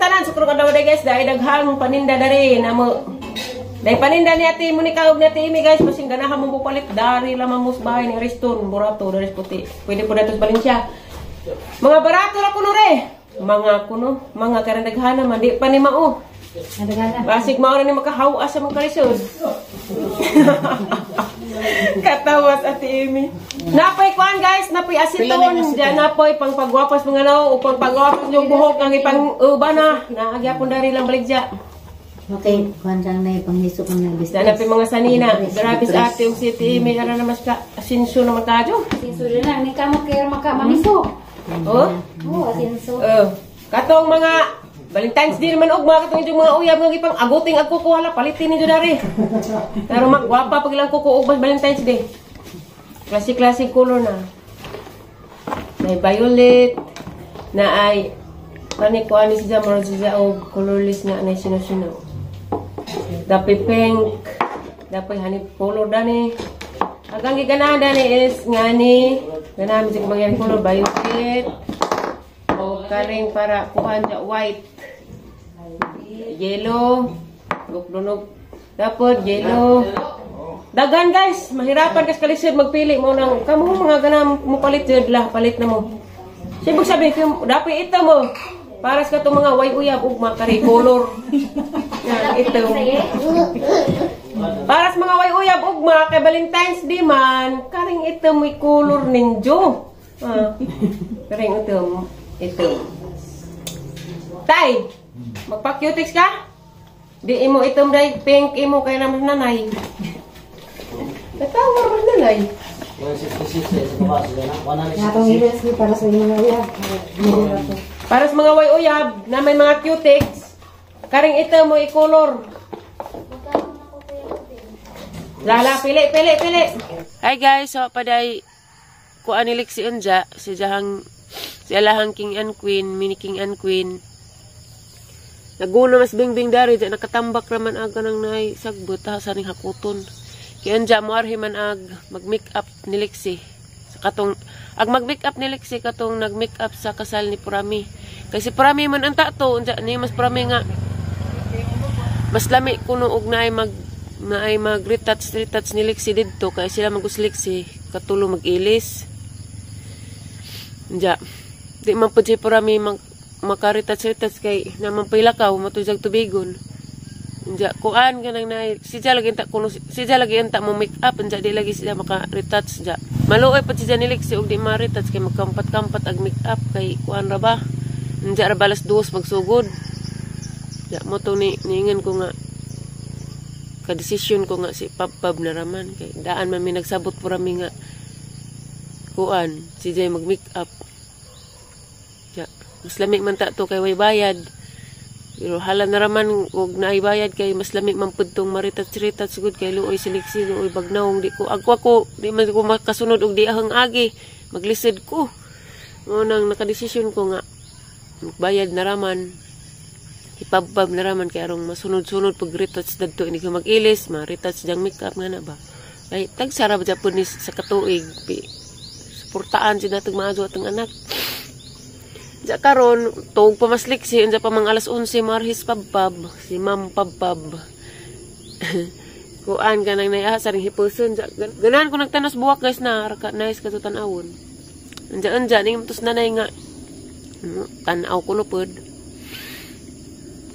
tanan sa karong adlaw guys, dahil daghang paninda dari namo. Dahil paninda ni Ate Monica ug ni Ate Amy guys, basing ganahan mo palit dari lamang mo sa bahay ni Ariston, burato dari puti. Pwede po dato sa Valencia. Mga barato ra kuno re. Mga kuno, mga karang daghana man di pa ni mao. Basig mao ra ni makahawa sa mga kalisod. Katawas Ate Amy. Napoy kuan guys, napoy asiton, diyan napoy pang pagwapas mga naw o pang pagwapas yung buhok ang ipang uban na. Naagyapon dari lang baligya. Okay, kuan lang na panghisok ng business. Diyan napoy mga sanina. Grabe sa ate yung si Ate Amy ara na mas ka asinso naman kadyo. Asinso din lang ni kamo kay maka mamiso. Oh? Oh, asinso. Oh. Katong mga Valentine's Day naman og mga katong inyong mga uyab nga gipang aguting ag kuko hala palitin ninyo dari. Pero magwapa pag ilang kuko og Valentine's Day. Klase-klase color na. May violet na ay kani ko ani siya murag siya og colorless nga anay sino-sino. Dapoy pink, dapoy honey color dani. Ang ang giganahan dani is ngani ganahan mi siya mga color violet o karing para kuhan ja white. Yellow, gukdunog. Dapat yellow. Dagan guys, mahirapan kas kalisod magpili mo nang kamo mga ganam mo palit jud lah, palit na mo. Sibog sabi ko, dapat ito mo. Para sa katong mga way uyab ug makari color. Yan ito. Para sa mga way uyab ug kay Valentine's Day man, karing ito may color ninyo. Ah, karing ito, ito. Tay, magpa-cutex ka? Di imo itom day, pink imo kay naman nanay. Natawa mas nanay. Natong iles ni para sa inyo uyab. Para sa mga way uyab na may mga cutex, karing ito mo i-color. Lala, pili, pili, pili. Hi guys, so paday kuan ni Lexie unja, si jahang si alahang king and queen, mini king and queen. Naguna mas bingbing dari di nakatambak raman aga nang nay sagbot ha sa ning hakuton. Kay anja mo arhi man ag mag-make up ni Lexie. Sa katong ag mag-make up ni Lexie katong nag-make up sa kasal ni Purami. Kay si Purami man ang tato unja ni mas Purami nga mas lami kuno og naay mag retouch retouch ni Lexie didto kay sila magus Lexie katulo mag-ilis. Unja di man pud si Purami mag maka-retouch kay naman pilakaw matujag tubigon. Unja kuan kanang nay siya lagi enta kuno siya lagi enta mo make up unja di lagi siya maka-retouch ja. Maluoy pud siya ni Lexie og di ma-retouch kay magkampat-kampat ag make up kay kuan ra ba. Unja ra balas 2 magsugod. Ja mo to ni niingon ko nga ka desisyon ko nga si Pabpab na raman kay daan man mi nagsabot pura mi nga kuan si Jay mag make up. Ja mas lami man ta to kay way bayad. Pero hala na raman og naay bayad kay mas lami man pud tong maritats-ritats gud kay luoy si Lexie, luoy bagnawong di ko agwa ko di man ko makasunod og di ahang agi maglisod ko. Mo nang nakadesisyon ko nga magbayad na raman. Ipabpab na raman kay arong masunod-sunod pag retouch dadto ini ko mag-ilis, ma-retouch jang makeup nga na ba. Kay tagsara ba japon ni sa katuig suportaan jud natong maayo atong anak. Diya karon tuog pa mas Lexie unsa pa mang alas 11 marhis Pabpab si Ma'am Pabpab. Kuan kanang nay sa ring hipuson diya ganahan ko nagtanos buwak guys na raka nice kadto tan-awon. Unja unja ning tos nanay nga tan-aw ko no pod.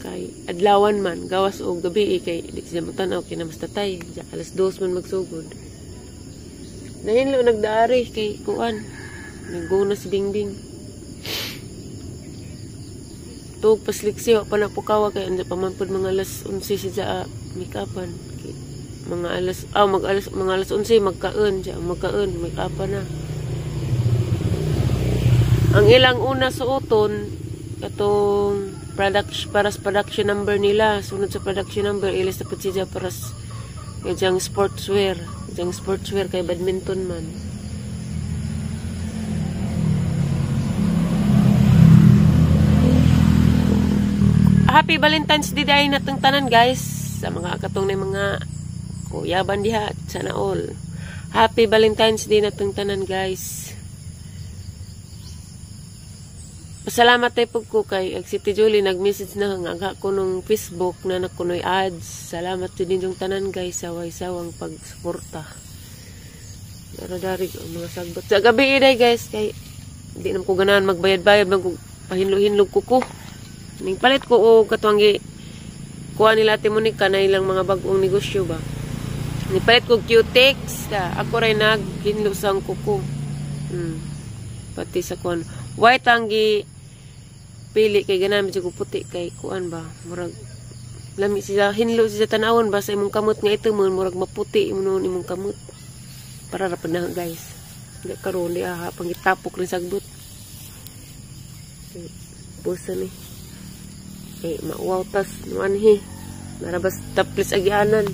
Kay adlawan man gawas og gabi kay di siya motan-aw kay na mas tatay diya alas 2 man magsugod. Nahinlo nagdaari kay kuan naguna si Bingbing. Tuog pas Lexie wa pa na pukawa kay anja pa man pud mga alas 11 siya make-upan. Mga alas mag alas mga alas 11 magkaon siya magkaon make-upan na. Ang ilang una suoton katong product para sa production number nila, sunod sa production number ilis na pud siya para sa jang sportswear, jang sportswear kay badminton man. Happy Valentine's Day day natong tanan guys sa mga katong na mga kuyaban diha sana all. Happy Valentine's Day natong tanan guys. Pasalamat tayo pag ko kay ag si Ate Julie nag-message na nga aga ko nung Facebook na nakunoy ads. Salamat jud ninyong tanan guys sa way-sawang pagsuporta. Naradarig ang mga sagbot. Sa gabi iday guys kay di naman ko ganahan magbayad-bayad man ko pahinlo-hinlog ko ko. Ning palit ko og katuang gi kuha nila Ate Monica na ilang mga bagong negosyo ba. Nipalit ko Cutex ka. Ako ray naghinlo sa ang kuko. Pati sa kuan. White ang gi pili kay ganahan medyo ko puti kay kuan ba. Murag lami siya hinlo siya tanawon ba sa imong kamot nga ito mo murag maputi imo noon imong kamot. Para ra pa na guys. Di karon di aha pangitapok rin sagbot. Pusa ni. Eh mauwaw tas nuanhi. Narabas taplis agianan.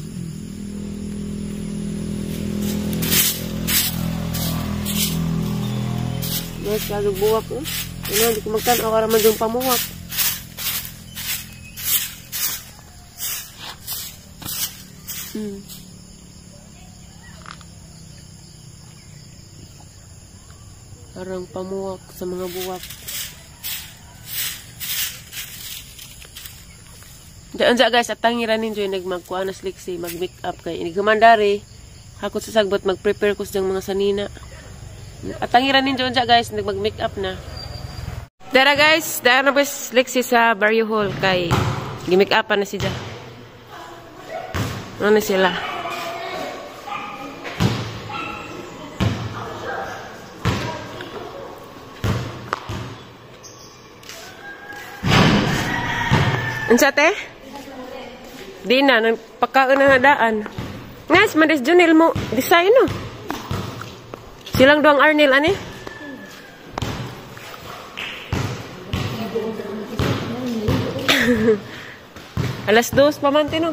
Mas lalo buwak eh. Ano, hindi ko magtanaw para man yung pamuwak. Parang pamuwak sa mga buwak. Diyan sa guys, at tangira ninyo yung nagmagkuha na sliksi, mag-make up kay inigumandari. Hakot sa sagbot, mag-prepare ko sa mga sanina. At tangira ninyo dyan guys, nagmag-make up na. Dara guys, dara na guys Lexi sa Barrio Hall kay gi-make up na siya. Ano sila? Unsa te? Di na, nagpakaon na daan. Ngas, Maris Junil mo, design no? Silang duang Arnel, ani? Alas 2 pa man, tino.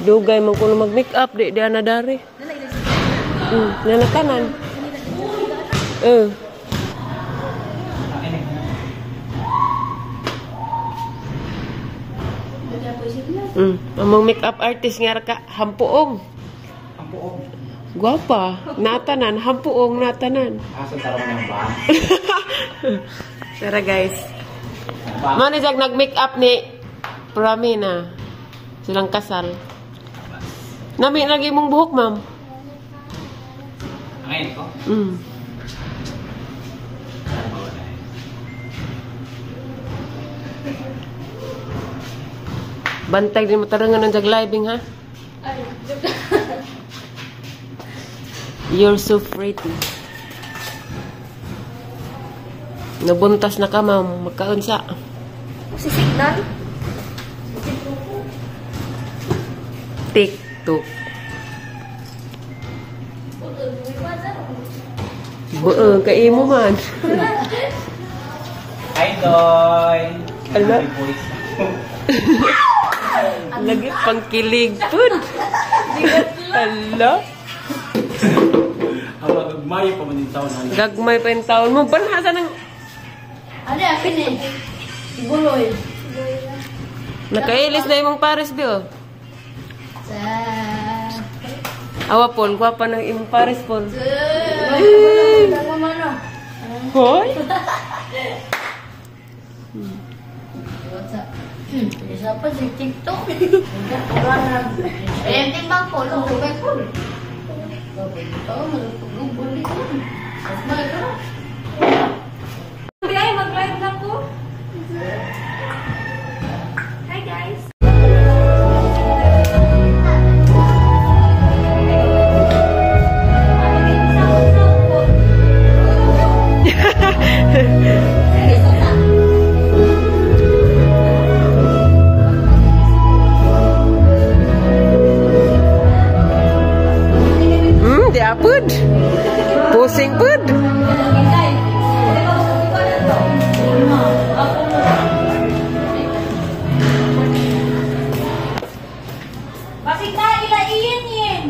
Dugay man kuno mag-make up, di na dari. Nanatanan. Among make-up artist nga ra ka hampuong. Hampuong. Guwapa, natanan, hampuong natanan. Asa tara man ba? Tara guys. Mao ni jag nag-make up ni Pramina. Silang kasal. Nami lagi mong buhok, ma'am. Ngayon ko? Bantay din mo tarangan ng jag living, ha? Ay, joke. You're so pretty. Nabuntas na ka, ma'am. Magkaunsa. Si signal? TikTok. Buong kaimo man. Hi, Doy! Ala. Lagi pangkilig pud. Ala. Awa, gagmay pa man yung taon. Gagmay pa yung taon mo. Banhasa ng... Ano, akin eh. Buloy. Nakailis na imong pares, Bio. Awa, Paul. Gwapa ng imong pares, Paul. Hoy? Isa pa si TikTok. Eh, timbang ko. Lubay ko. Ay, mag-live na po. Hi, guys. Di apud. Pusing pud. Pasita ilaiin yin.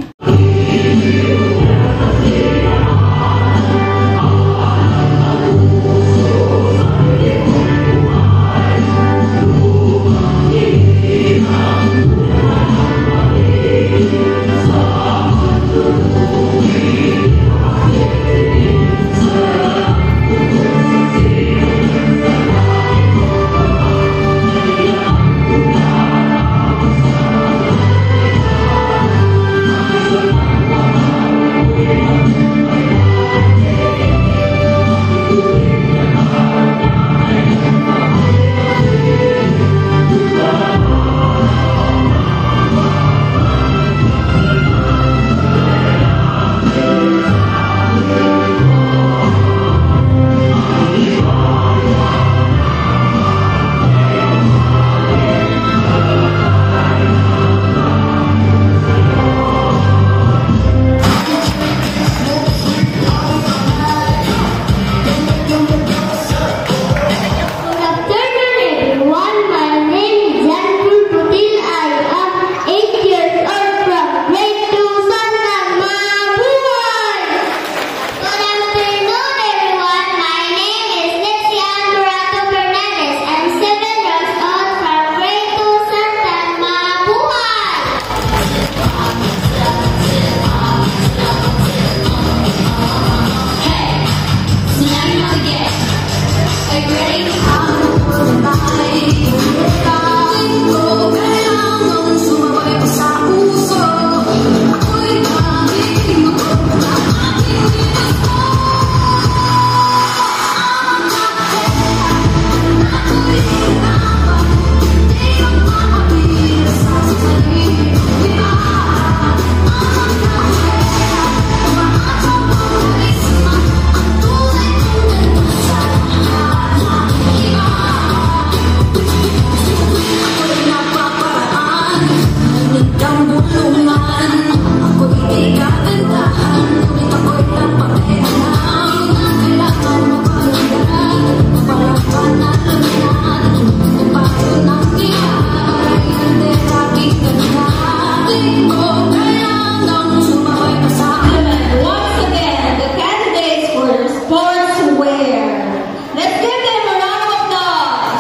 Let's give them a round of applause.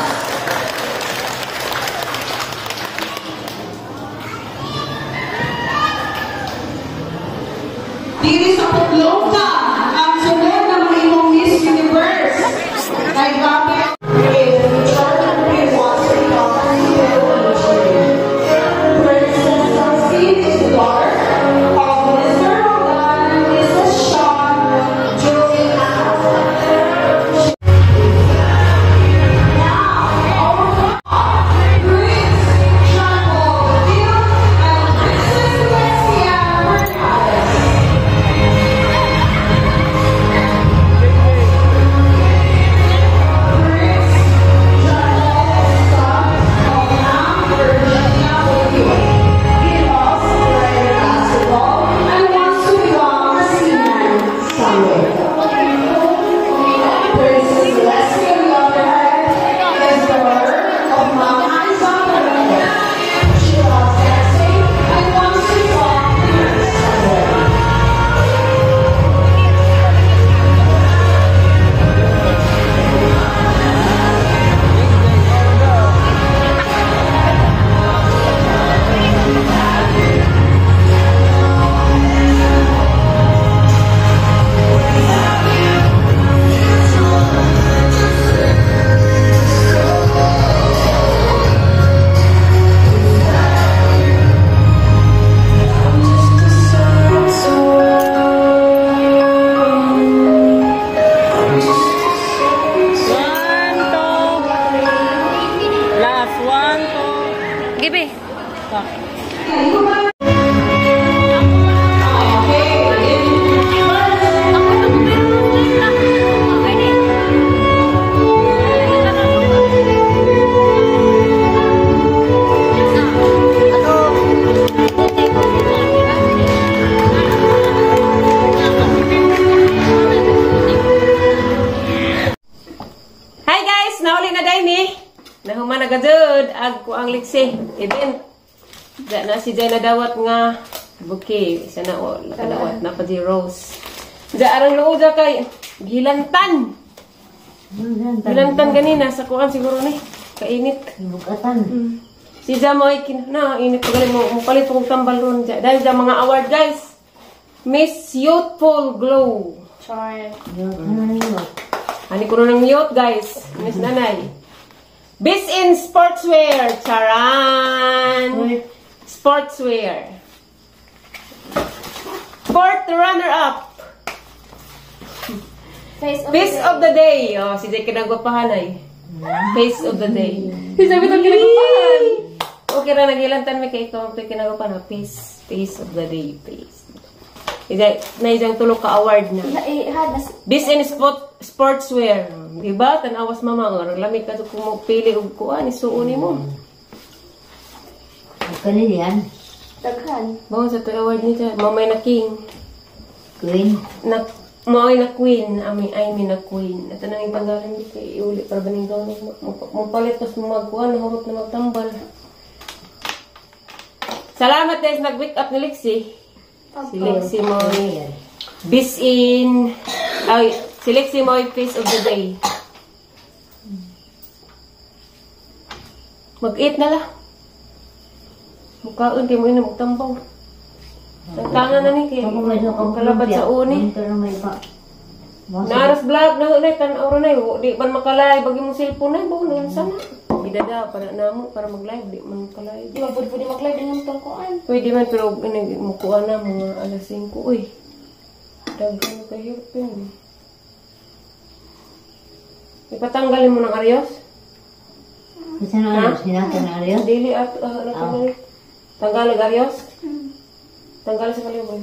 Diri sa Putlongka, ang sunod na mahimong Miss Universe kay Gabi Princess Francine is the daughter of Mr. Rodan and Mrs. Sean Julie. Prince Jean Paul Gil and Princess Alexia Bernales. Prince John Paul, son of Ma'am Virginia Oyo. He loves playing basketball and wants to become a seaman someday. Princess Celestia, on the other hand, is the daughter of Ma'am Aiza Fernandez. She loves dancing and wants to become a nurse someday. One, two, three. Last, one, two. Gibi. Hi guys, nauli na day mi. Nahuman na gajud ag ko ang liksi event. Da na si Jay nadawat nga bouquet isa na o nakadawat na pa di rose. Da arang luod da kay gilantan. Gilantan ganina sa kuan siguro ni kainit. Bukatan. Si Ja mo ay na init pa gali mo palit kong tambal ron ja. Dahil sa mga award guys. Miss Youthful Glow. Char. Ano na yun? Ani ko ng youth guys. Miss Nanay. Best in sportswear. Charan. Sportswear. Fourth runner-up. Face Face of the day. Oh, si Jay kinagwapahan ay. Face of the day. Si Jay bitong kinagwapahan. Okay ra nagilantan mi kay ikaw ang kinagwapahan. Face, face of the day, face. Ija, na isang tulo ka award na. Best in sportswear. Diba? Tanawas mama nga lami ka kung mo pili og kuan isuon nimo. Kanil yan. Daghan. Bawon sa to award ni siya, mamay na king. Queen. Na maoy na queen, ami ay mi na queen. Ato na ning tanggalan di kay iuli para baning gawon mo palit pas mo magkuan hurot na magtambal. Salamat guys nag-wake up ni Lexi. Si Lexi mo best in ay si Lexi mo face of the day. Mag-eat na la. Mukaon kay mo ina magtambaw. Tangtangan na ni kay kalabat sa uni. Naras vlog na unay tan-aw ra nay di man makalay bagi mo cellphone nay bawo nun sana. Gidada para namo para mag-live di man makalay. Di man pwede mag-live din ang kuan. Pwede man pero mukuan na mga alas 5 uy. Daghan kay hirpin. Ipatanggalin mo ng aryos? Isa na aryos, hinatan na aryos? Dili at tanggal ang aryos? Tanggal sa kaliwa.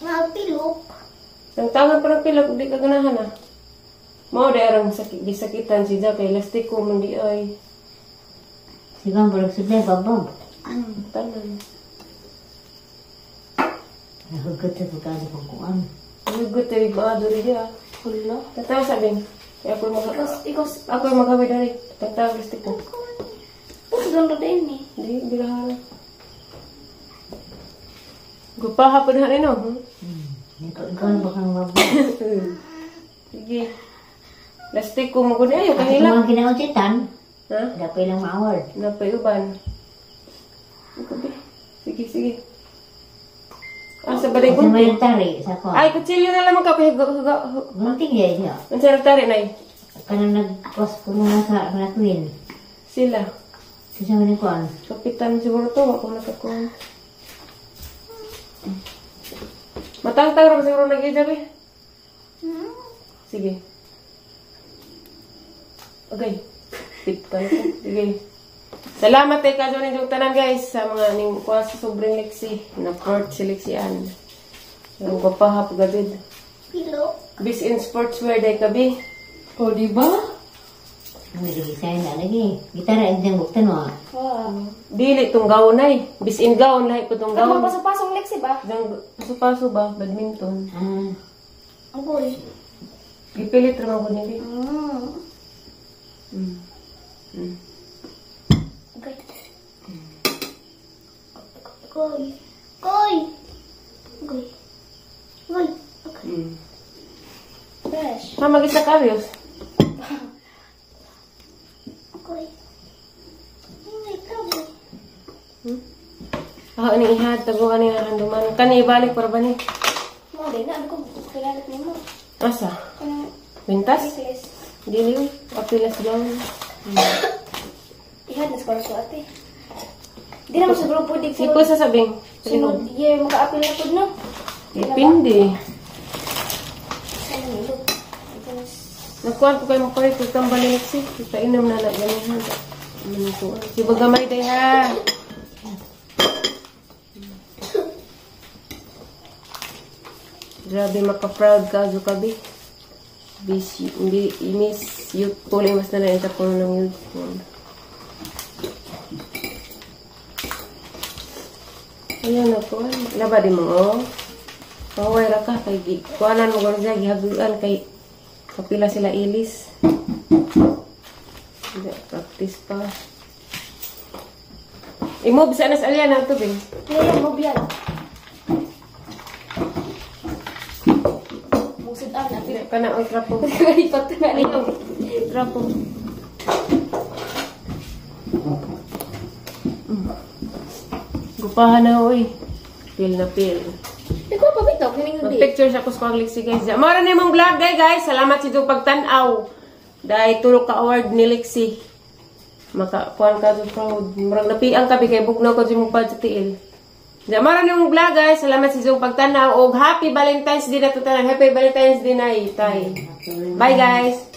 Nga pilok. Tangtangan pa ng pilok, di ka ganahan ah. Mao di arang gisakitan si Jack kay lastiko man di ay. Sigang barang sudlay babang. Tanan. Nahugot sa pagkasa pang kuan. Nahugot tayo ba duri dia. Wala. Tatawa sabi. Kaya ako'y ako'y magawin dari. Tatawa lastiko. Puro doon din eh. Di, bilahara. Gupaha pa na rin, no? Ikaw na baka mababa. Sige. Lastik ko mo gud ayo Ang kahilak. mga kinaujitan, Ha? dapat lang ma-award. Napayuban. Gabi. Sige, sige. Ah, sa balay Sa may gunting. tari, sa ko. Ay, kutsilyo na lamang ka. Huga, huga, huga. Gunting yan siya. Ang sarap tari, nay. Kanang nag-post ko muna sa mga queen. Sila. Kasi mo ni Kuan. Kapitan siguro to. Ako nakakuha. Matangtang ra ba siguro nag-ijab eh. Sige. Okay. Tip ka na to. Sige. Salamat kay Kajo ni tanan guys sa mga ning kuha sa sobrang Lexi. Na court si Lexi Ann. Ang gwapahap gadid. Pilok. Bis in sportswear day kabi. O, di ba? May design na lagi. Gitara ang diyang buktan mo. Wow. Dili tong gown ay. Bis in gown lahi po tong Ang gown. pasok-pasok Lexi ba? Dang paso-paso ba badminton. Ah, Agoy. Gipilit ra man ko nili. Okay. Goy. Goy. Goy. Goy. Okay. Fresh. Ma magisa ka Rios. Goy. Ay, kabo. Ah, ani ihad tago ani handuman. Kani ibalik para ba ni? Mo din na ko kilala nimo. Asa? Kanang Pintas? necklace. Dili oy. Apilas gown. Ihad na sa ko ate. Di naman siguro pwede Di ko sasabing. Sunod year maka-apil na pud no. Depende. Ano nilo? Ito na. Nakuha ko kayo mapalit kung tambalik si. Kita inom na na ganihan. Ano ko? Si bagamay day ha. Grabe maka-proud ka Zukabi. Miss, miss youthful mas na lang ita ko ng youthful. Ayan ako. Laba di mo oh. Paway ra ka kay kuanan mo gano'n siya gihaguan kay kapila sila ilis. Hindi, practice pa. I-move sa nas alya na ito, Bing. Ngayon, move yan. Musud an Hindi ka na, oy, trapo. Ipat na Ayaw, trapo. Gupahan na, oy. Pil na pil. Ikaw pa bitaw kining hindi. Mag-picture siya ko sa kong Lexi, guys. Mara na yung vlog, day, guys. Salamat sa itong pagtanaw. Dahil tulog ka award ni Lexi. Maka, kuhan ka doon proud. Murag napiang kabi kay bugnaw ko dyan mong pad sa tiil. Mara na yung vlog, guys. Salamat sa itong pagtanaw. Og happy Valentine's Day na to tanan. Happy Valentine's Day na, itay. Bye, guys.